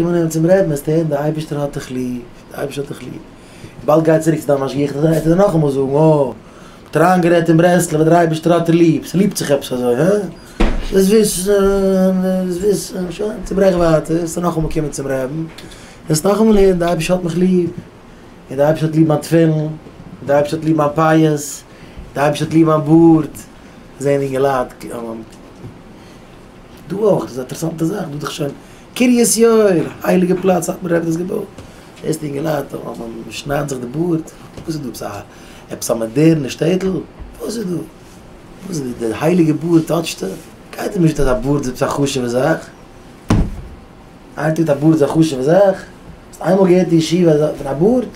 קומען אן צום רעבן וועסטו הערן די אייבערשטער האט דיך ליב, די אייבערשטער האט דיך ליב, באלד גיי צוריק צו דיין משגיח און וועט ער דיר נאכאמאל זאגן אה, מ'האט אריינגערעדט אין ברסלב אז דער אייבערשטער האט דיר ליב, ס'ליבט זיך עפעס אזוי, הא? זאלסט וויסן, זאלסט וויסן, שוין, צוברעך ווייטער, וועסטו נאכאמאל קומען צום רעבן, וועסט נאכאמאל הערן די אייבערשטער האט מיך ליב, און די אייבערשטער האט ליב מיין תפילין, און די אייבערשטער האט ליב מיין פאות, די אייבערשטער האט ליב מיין בארד, זעהן אינגעלייט, דא אויך, דאס איז א אינטערעסאנטע זאך, דא איז דאך שוין קרית יואל, הייליגע פלאץ האט מען רבי דאס געבויט, זעסט אינגעלייט שניידן זיך די בארד, וואס איז דא עפעס א עפעס א מאדערנע שטעטל? וואס איז דא? וואס איז דא די הייליגע בארד טאטשטע? קיינער נישט אז א בארד איז עפעס א חשוב'ע זאך, איינער טוט א בארד איז א חשוב'ע זאך? האסט איינמאל געהערט אין ישיבה פון א בארד?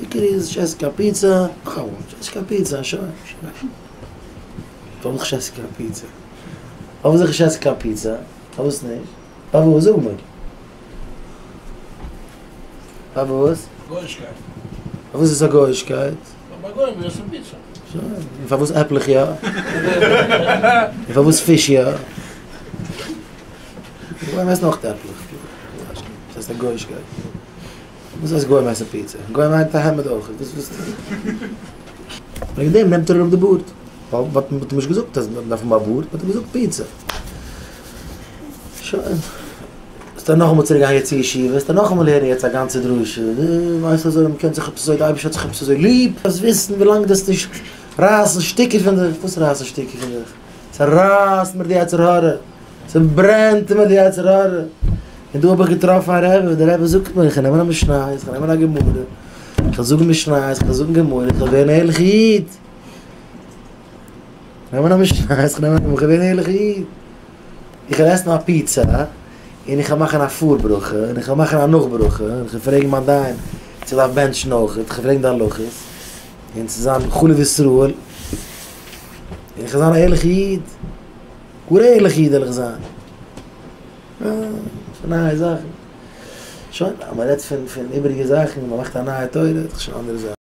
עיקר איז שעסקא פיצא, נאכאמאל, שעסקא פיצא, שוין, שוין. פארוואס שעסקא פיצא? פארוואס זיך שעסקא פיצא? פארוואס נישט? פארוואס? זאג מיר. פארוואס? גויאישקייט. פארוואס איז עס א גויאישקייט? ווייל ביי גוים עסן פיצא. שוין. און פארוואס עפלעך יא? און פארוואס פיש יא? גוים עסן אויך עפלעך. וואס הייסט א גויאישקייט? וואס הייסט גוים עסן פיצא? גוים מיינט א העמד אויך. וואס ווילסטו? וועגן דעם נעמט ער אראפ די בארד. ווייל מ'האט אים נישט געזאגט אז מ'דארף האבן א בארד, מ'האט אים געזאגט פיצא. שוין. וועסטו נאכאמאל צוריק גיין יעצט אין ישיבה, וועסטו נאכאמאל הערן יעצט א גאנצע דרשה, ווייסט אזוי, מ'קען זיך עפעס אזוי, די אייבערשטער האט זיך עפעס אזוי ליב. זאלסט וויסן ווילאנג דו וועסט נישט רייסן שטיקער פון דיך, וואס רייסן שטיקער פון דיך? ס'רייסט מיר די יצר הרע, ס'ברענט מיר די יצר הרע. און דא האב איך געטראפן א רבי, דער רבי זאגט מיר, איך וועל נעמען א משניות, איך וועל נעמען א גמרא, איך וועל זאגן משניות, איך וועל זאגן גמרא, איך וועל ווערן א ערליכע איד. נעמען א משניות, איך נעם א גמרא, איך וועל ווערן א ערליכע איד. איך וועל עסן א פיצא, און איך וועל מאכן א פאר ברכה, און איך וועל מאכן א נאך ברכה, און איך וועל פרעגן מיין דיין צו איך דארף בענטשן אויך, איך וועל פרעגן די הלכות, און צו זיין חלב ישראל, און איך וועל זיין א ערליכע איד, גאר א ערליכע איד וועל איך זיין. אה, נייע זאכן. שוין, אז מען רעדט פון פון איבעריגע זאכן, מען מאכט א נייע תורה, איז דאך שוין אנדערע זאכן.